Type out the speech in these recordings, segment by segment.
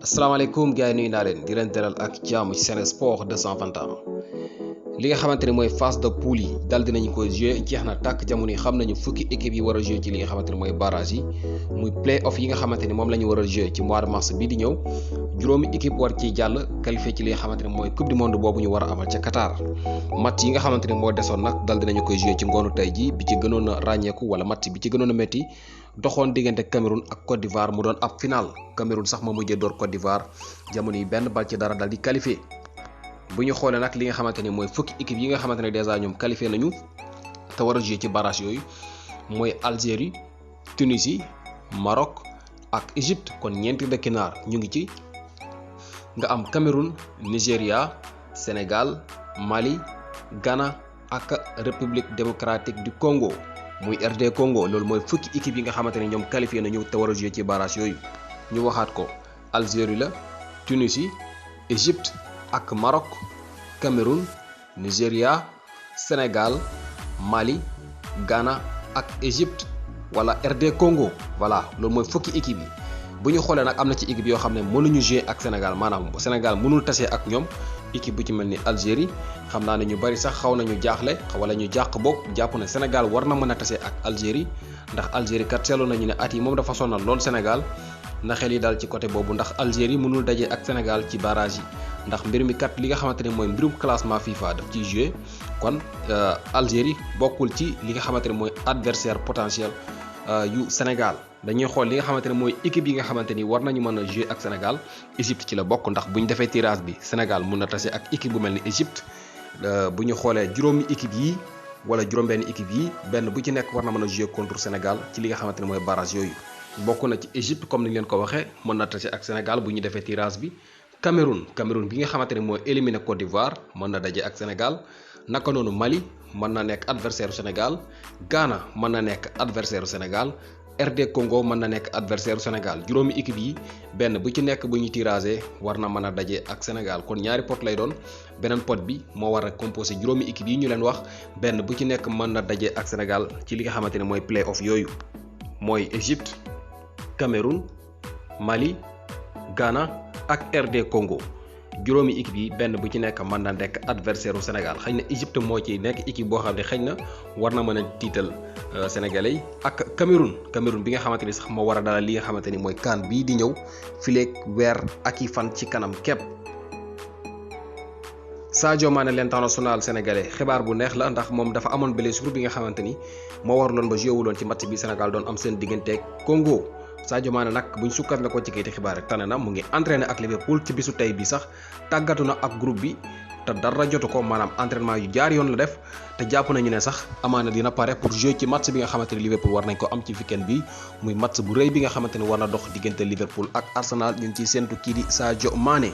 asalaamaaleykum gars yi nuyu naa leen di leen dalal ak jàmm ci Sen Sport 221 li nga xamante ne mooy phase de poule yi dal dinañ ko joué jeex na tàkk jamono yi xam nañu fukki équipe yi war a joué ci li nga xamante ne mooy barrage yi muy play off yi nga xamante ni moom la ñu war a joué ci mois de mars bii di ñëw juróomi équipe war ciy jàll qualifié ci li nga xamante ne mooy coupe du monde boobu ñu war a amal ca Qatar match yi nga xamante ne moo desoon nag dal dinañu koy joué ci ngoonu tey ji bi ci gënoon a ràññeeku wala match bi ci gënoon a métti doxoon diggante Cameroun ak Côte d'Ivoire mu doon ab final Cameroun sax moo mujjee door Côte d'Ivoire jamono yi benn bal ci dara dal di qualifié bu ñu xoolee nag li nga xamante ni mooy fukki équipe yi nga xamante ne dèjà ñoom qualifié nañu te war a jouer ci barrage yooyu mooy Algérie Tunisie Maroc ak Égypte kon ñeenti dëkki naar ñu ngi ci nga am Cameroun Nigéria Sénégal Mali Ghana ak République démocratique du Congo muy RD Congo loolu mooy fukki équipe yi nga xamante ne ñoom qualifié nañu te war a jouer ci barrage yooyu ñu waxaat ko Algérie la Tunisie Égypte ak Maroc Cameroun Nigéria Sénégal Mali Ghana ak Égypte wala RD Congo voilà loolu mooy fukki équipe yi bu ñu xoolee nag am na ci équipe yoo xam ne mënuñu jouer ak Sénégal maanaam Sénégal mënul tase ak ñoom équipe bu ci mel ni Algérie xam naa ne ñu bari sax xaw nañu jaaxle wala ñu jàq boog jàpp ne Sénégal war na mën a tase ak Algérie ndax Algérie kat seetlu nañu ne at yi moom dafa sonal lool Sénégal na xel yi daal ci côté boobu ndax Algérie mënul daje ak Sénégal ci barrage yi ndax mbir mi kat li nga xamante ne mooy mbirum classement FIFA daf ciy joué kon Algérie bokkul ci li nga xamante ne mooy adversaire potentiel yu Sénégal dañuy xool li nga xamante ne mooy équipe yi nga xamante ni war nañu mën a jouer ak Sénégal Égypte ci la bokk ndax bu ñu defee tirage bi Sénégal mun na tase ak équipe bu mel ni Égypte bu ñu xoolee juróomi équipe yi wala juróom-benn équipe yi benn bu ci nekk war na mën a jouer contre Sénégal ci li nga xamante ne mooy barrage yooyu bokk na ci Égypte comme ni ñu leen ko waxee mën na tase ak Sénégal bu ñu defee tirage bi Cameroun bi nga xamante ne mooy éliminé Côte d'Ivoire mën na daje ak Sénégal naka noonu Mali mën na nekk adversaire Sénégal Ghana mën na nekk adversaire Sénégal RD Congo mën na nekk adversaire Sénégal juróomi équipe yi benn bu ci nekk bu ñu tiragé war na mën a daje ak Sénégal kon ñaari pot lay doon beneen pot bi moo war a composé juróomi équipe yi ñu leen wax benn bu ci nekk mën na daje ak Sénégal ci li nga xamante ne mooy play off yooyu mooy Égypte Cameroun Mali Ghana ak RD Congo juróomi équipe yi benn bu ci nekk mën na nekk adversaire u Sénégal xëy na Égypte moo ci nekk équipe boo xam ne xëy na war na mën a tiital sénégalais yi ak Cameroun bi nga xamante ni sax moo war a dalal li nga xamante ni mooy CAN bii di ñëw fileeg weer ak i fan ci kanam képp. Sadio Mané l'international sénégalais xibaar bu neex la ndax moom dafa amoon blessure bi nga xamante ni moo waraloon ba joué wuloon ci match bi Sénégal doon am seen digganteeg Congo. Sadio Mané nag buñ sukkandikoo ci kayiti xibaar rek tane na mu ngi entraîné ak Liverpool ci bisu tey bi sax tàggatu na ak groupe bi te dara jotu ko maanaam entraînement yu jaar yoon la def te jàpp nañu ne sax amaana dina pare pour jouer ci match bi nga xamante ni Liverpool war nañ ko am ci weekend bi muy match bu rëy bi nga xamante ni war na dox diggante Liverpool ak Arsenal ñu ngi ciy séntu kii di Sadio Mané.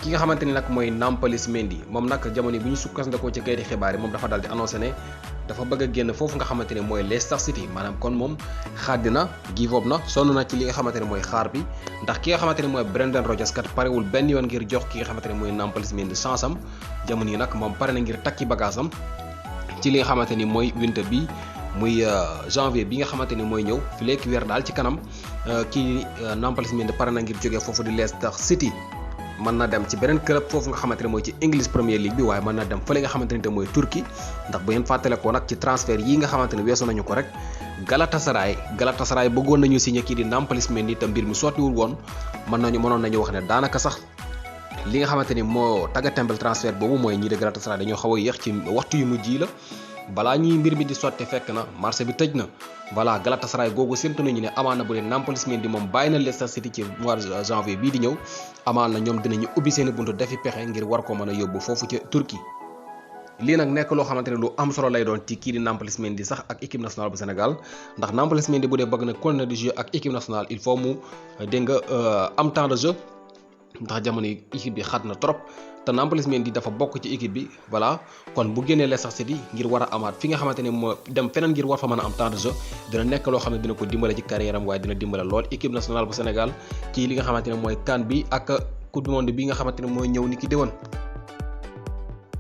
ki nga xamante ni nag mooy Nampalys Mendy moom nag jamono bu ñu sukkandikoo ci kayiti xibaar yi moom dafa daal di annoncé ne dafa bëgg a génn foofu nga xamante ne mooy Leicester City maanaam kon moom xaddi na give up na sonn na ci li nga xamante ne mooy xaar bi ndax ki nga xamante ne mooy Brendan Rodgers kat parewul benn yoon ngir jox ki nga xamante ne mooy Nampalys Mendy chance am jamono yi nag moom pare na ngir takki bagage am ci li nga xamante ni mooy winter bi muy janvier bi nga xamante ni mooy ñëw fi léegi weer daal ci kanam kii Nampalys Mendy pare na ngir jógee foofu di Leicester City mën na dem ci beneen club foofu nga xamante ne mooy ci English Premier League bi waaye mën na dem fële nga xamante ne te mooy Turquie ndax bu ngeen fàttale ko nag ci transfert yi nga xamante ne weesu nañu ko rek Galatasaray bëggoon nañu signé kii di Nampalys Mendy te mbir mi sottiwul woon mënoon nañu wax ne daanaka sax li nga xamante ni moo taggatembel transfert boobu mooy ñii de Galatasaray dañoo xaw a yéex ci waxtu yu mujj yi la balaa ñuy mbir mi di sotti fekk na marché bi tëj na voilà Galatasaray googu séntu nañu ne amaan na bu dee Nampalys Mendy moom bàyyi na Leicester City ci mois de janvier bii di ñëw amaan na ñoom dinañu ubbi seeni buntu defi pexe ngir war ko mën a yóbbu foofu ca Turquie lii nag nekk loo xamante ne lu am solo lay doon ci kii di Nampalys Mendy sax ak équipe nationale bu Sénégal ndax Nampalys Mendy bu dee bëgg na continuer di jouer ak équipe nationale il faut mu dégg nga am temps de jeu ndax jamono yi équipe bi xat na trop te Nampalys Mendy dafa bokk ci équipe bi voilà kon bu génnee Leicester City ngir war a amaat fi nga xamante ne moo dem feneen ngir war fa mën a am temps de jeu dina nekk loo xam ne dina ko dimbale ci carrière am waaye dina dimbale lool équipe nationale bu Sénégal ci li nga xamante ne mooy CAN bi ak coupe du monde bi nga xamante ne mooy ñëw ni ki déwén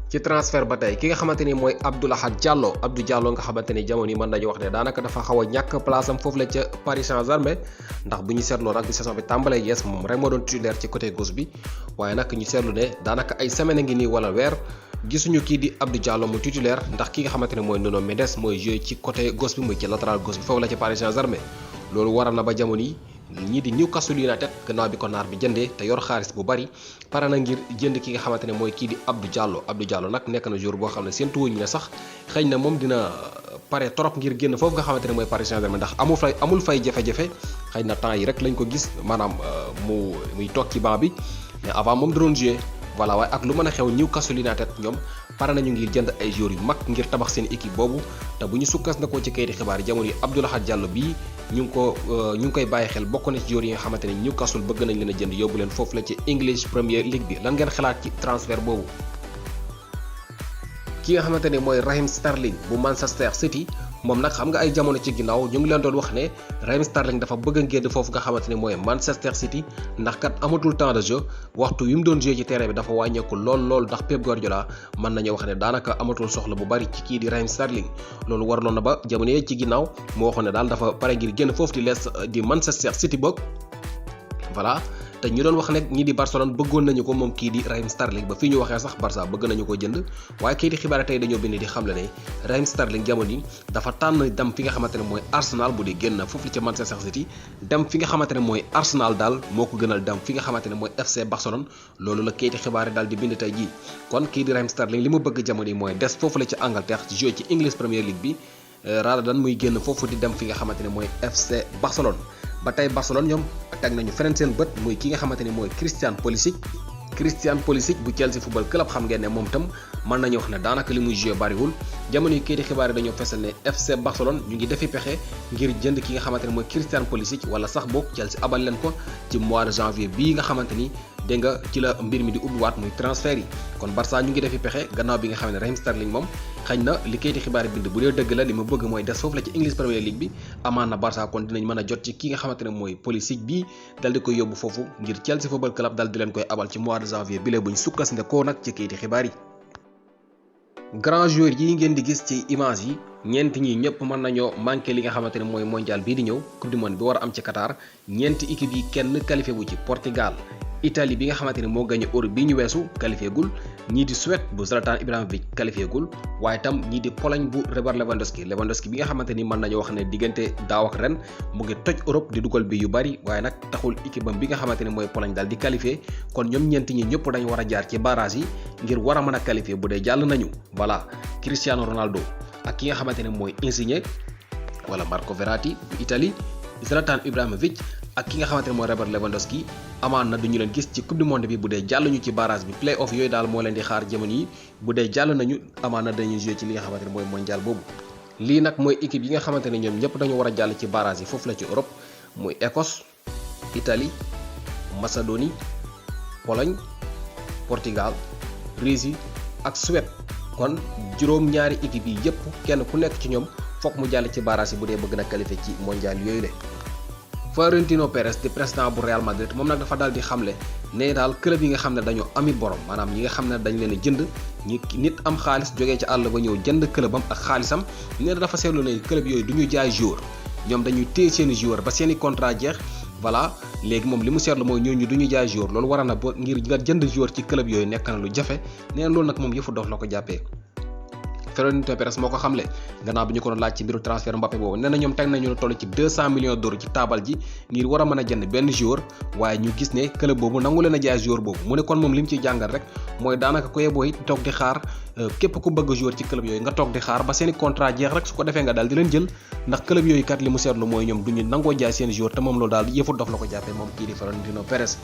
ci transfert ba tey ki nga xamante ni mooy Abdou Diallo nga xamante ni jamono yi mën nañu wax ne daanaka dafa xaw a ñàkk place am foofu la ca Paris Saint-Germain ndax bu ñu seetloo nag bi saison bi tàmbalee yees moom rek moo doon titulaire ci côté gauche bi waaye nag ñu seetlu ne daanaka ay semaine a ngi nii wala weer gisuñu kii di Abdou Diallo mu titulaire ndax ki nga xamante ne mooy Nuno Mendes mooy joué ci côté gauche bi muy ci latéral gauche bi foofu la ca Paris Saint-Germain loolu waral na ba jamono yi ñii di Newcastle United gannaaw bi ko naar bi jëndee te yor xaalis bu bari pare na ngir jënd ki nga xamante ne mooy kii di Abdou Diallo nag nekk na joueur boo xam ne séntu wuñu ne sax xëy na moom dina pare trop ngir génn foofu nga xamante ne mooy Paris Saint-Germain ndax amul fay jafe-jafe xëy na temps yi rek lañ ko gis maanaam muy toog ci banc bi mais avant moom da doon jouer voilà waaye ak lu mën a xew Newcastle United ñoom pare nañu ngir jënd ay joueurs yu mag ngir tabax seen équipe boobu te bu ñu sukkandikoo ci kayiti xibaar yi jamono yi Abdou Diallo bii ñu ngi koy bàyyi xel bokk na ci joueurs yi nga xamante ne Newcastle bëgg nañ leen a jënd yóbbu leen foofu la ci English Premier League bi lan ngeen xalaat ci transfert boobu. ki nga xamante ne mooy Raheem Sterling bu Manchester City moom nag xam nga ay jamono ci ginnaaw ñu ngi leen doon wax ne Raheem Sterling dafa bëgg a génn foofu nga xamante ne mooy Manchester City ndax kat amatul temps de jeu waxtu yu mu doon joué ci terrain bi dafa wàññeeku lool ndax Pep Guardiola mën nañu wax ne daanaka amatul soxla bu bari ci kii di Raheem Sterling loolu waraloon na ba jamono yee ci ginnaaw moo waxoon ne daal dafa pare ngir génn foofu di Manchester City bokk voilà. te ñu doon wax ne ñii di Barcelone bëggoon nañu ko moom kii di Raheem Sterling ba fii ñu waxee sax Barça bëgg nañu ko jënd waaye kii di xibaar tey dañoo bind di xamle ne Raheem Sterling jamono yi dafa tànn dem fi nga xamante ne mooy Arsenal bu dee génn foofu ci Manchester City dem fi nga xamante ne mooy Arsenal daal moo ko gënal dem fi nga xamante ne mooy FC Barcelone loolu la kii di xibaar daal di bind tey jii kon kii di Raheem Sterling li mu bëgg jamono yi mooy des foofu la ci Angleterre ci jouer ci English Premier League bi raadadan muy génn foofu di dem fi nga xamante ne mooy FC Barcelone ba tey Barcelone ñoom teg nañu feneen seen bët muy ki nga xamante ni mooy Christian Pulisic bu Chelsea Football Club xam ngeen ne moom itam mën nañu wax ne daanaka li muy joué bariwul jamono yi kayiti xibaar yi dañoo fesal ne FC Barcelone ñu ngi defi pexe ngir jënd ki nga xamante ne mooy Christian Pulisic wala sax boog Chelsea abal leen ko ci mois de janvier bii nga xamante ni dégg nga ci la mbir mi di ubbiwaat muy transfert yi kon Barça ñu ngi defi pexe gannaaw bi nga xam ne Raheem Sterling moom xañ na li kayiti xibaar yi bind bu dee dëgg la li ma bëgg mooy des foofu la ci English Premier League bi amaan na Barça kon dinañ mën a jot ci ki nga xamante ne mooy Pulisic bii dal di koy yóbbu foofu ngir Chelsea Football Club dal di leen koy abal ci mois de janvier bi la buñ sukkandikoo nag ci kayiti xibaar yi. grand joueur yi ngeen di gis ci image yi ñeenti ñi ñëpp mën nañoo manqué li nga xamante ne mooy mondial bii di ñëw coupe du monde bi war a am ci Qatar ñeenti équipe yi kenn qualifié wu ci Portugal Italie bi nga xamante ne moo gagné Euro bii ñu weesu qualifié gul ñii di Suède bu Zlatan Ibrahimovic qualifié gul waaye tam ñii di Pologne bu Robert Lewandowski bi nga xamante ni mën nañoo wax ne diggante daaw ak ren mu ngi toj Europe di dugal bi yu bari waaye nag taxul équipe am bi nga xamante ne mooy Pologne daal di qualifié kon ñoom ñeenti ñi ñëpp dañu war a jaar ci barrage yi ngir war a mën a qualifié bu dee jàll nañu voilà Cristiano Ronaldo ak ki nga xamante ne mooy Insigne wala Marco Verratti bu Italie Zlatan Ibrahimovic ak ki nga xamante ne mooy Robert Lewandowski amaan na duñu leen gis ci coupe du monde bi bu dee jàll ñu ci barrage bi play off yooyu daal moo leen di xaar jamono yi bu dee jàll nañu amaan na dañuy jouer ci li nga xamante ne mooy mondial boobu lii nag mooy équipe yi nga xamante ne ñoom ñëpp dañu war a jàll ci barrage yi foofu la ci Europe muy Écosse Italie Macédonie Pologne Portugal Russie ak Suède kon juróom-ñaari équipe yi yëpp kenn ku nekk ci ñoom fokk mu jàll ci barrage yi bu dee bëgg na qualifier ci mondial yooyu le Florentino Pérez di président bu Real Madrid moom nag dafa daal di xamle ne daal club yi nga xam ne dañoo ami borom maanaam ñi nga xam ne dañ leen a jënd ñi nit am xaalis jógee ci àll ba ñëw jënd clubam ak xaalisam nee na dafa seetlu ne club yooyu du ñu jaay joueur ñoom dañuy téye seen i joueur ba seen i contrat jeex voilà léegi moom li mu seetlu mooy ñooñu du ñu jaay joueur loolu war na ba ngir nga jënd joueur ci club yooyu nekk na lu jafe nee na loolu nag moom yëfu dof la ko jàppee. Florentino Pérez moo ko xamle gannaaw bi ñu ko doon laaj ci mbiru transfert Mbappé boobu nee na ñoom teg nañu lu toll ci 200 millions d'euros ci taabal ji ngir war a mën a jënd benn joueur waaye ñu gis ne club boobu nangu leen a jaay joueur boobu mu ne kon moom li mu ciy jàngal rek mooy daanaka ko yeboo it toog di xaar képp ku bëgg joueur ci club yooyu nga toog di xaar ba seeni contrat jeex rek su ko defee nga daal di leen jël ndax club yooyu kat li mu seetlu mooy ñoom duñu nangoo jaay seen joueur te moom loolu daal yëfu dof la ko jàppee moom kii di Florentino Pérez